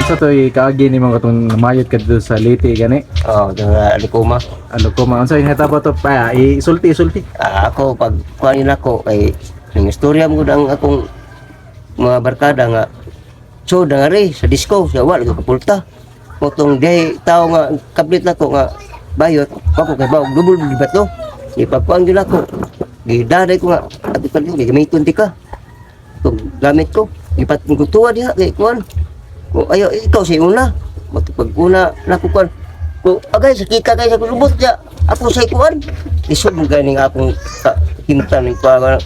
Unsa to'y kaagi nimo katong namayot ka dito sa Leyte gani? Oh, sa Alikuma. Ano ko ma unsa hitabo to pa isulti isulti. Ah, ako pag kuan nako kay ning istorya mo gud ang akong mga barkada nga so dangari sa disco sa wala ko kapulta. Motong day tao nga kablit nako nga bayot ako kay baog dubol di ba to? Ipagkuan gyud ako. Gidaday ko nga ato pa dili gamiton ti ka. Itong gamit ko ipat ko tuwa diha kay kuan. Ko ayo ikaw sa una. Motong pag una nako kuan. Ko agay sa kita kay sa kulubot ya. Ako sa kuan. Isod mo ganing akong hintan ning kuan.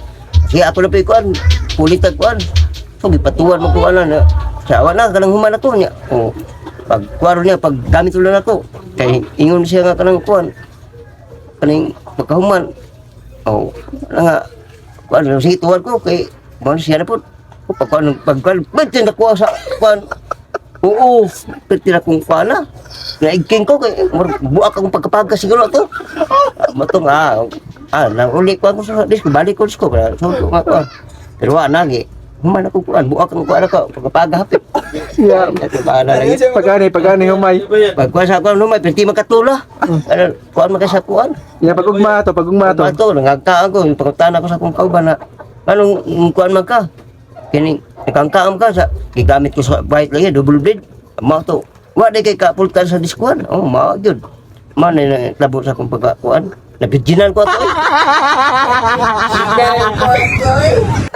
Siya ako na pa kuan. Pulitag kuan. So gipatuan mo ko ana na. Sa awa na kanang human ako niya. O pag kuwaro niya pag gamit ulan ako kay ingon siya nga kanang kuan kaning pagkahuman. Oh, ano nga kuan sige tuwan ko kay mo siya na po. O, pag kuan pag kuan pwede na kuha sa kuan. Oo, pwede na kong kuan na. Naigking ko kay buak akong pagkapaga siguro to. Ah, matong nang uli ko ako sa disco, balik ko disco para so nga kuan. Pero wa na gi. Human ako kuan, buak ang kuan ako pagkapaga hapit. Yeah. Bahala lagi. Pagani pagani humay. Pag kuan sa kuan humay, pwede makatula. Ano, kuan man kay sa kuan. Ya pag-ugma to, pag-ugma to. Ato, nangagkaan ko, yung pangutana ko sa akong kauban na, anong kuan man ka? Kini, nakangkaam ka sa, gigamit ko sa bike lagi, double blade. Mao to, wa di kay kapultan sa diskuan. Oh, mao gyud. Man na labo sa akong pagkakuan. Nabidjinan ko ato. Eh.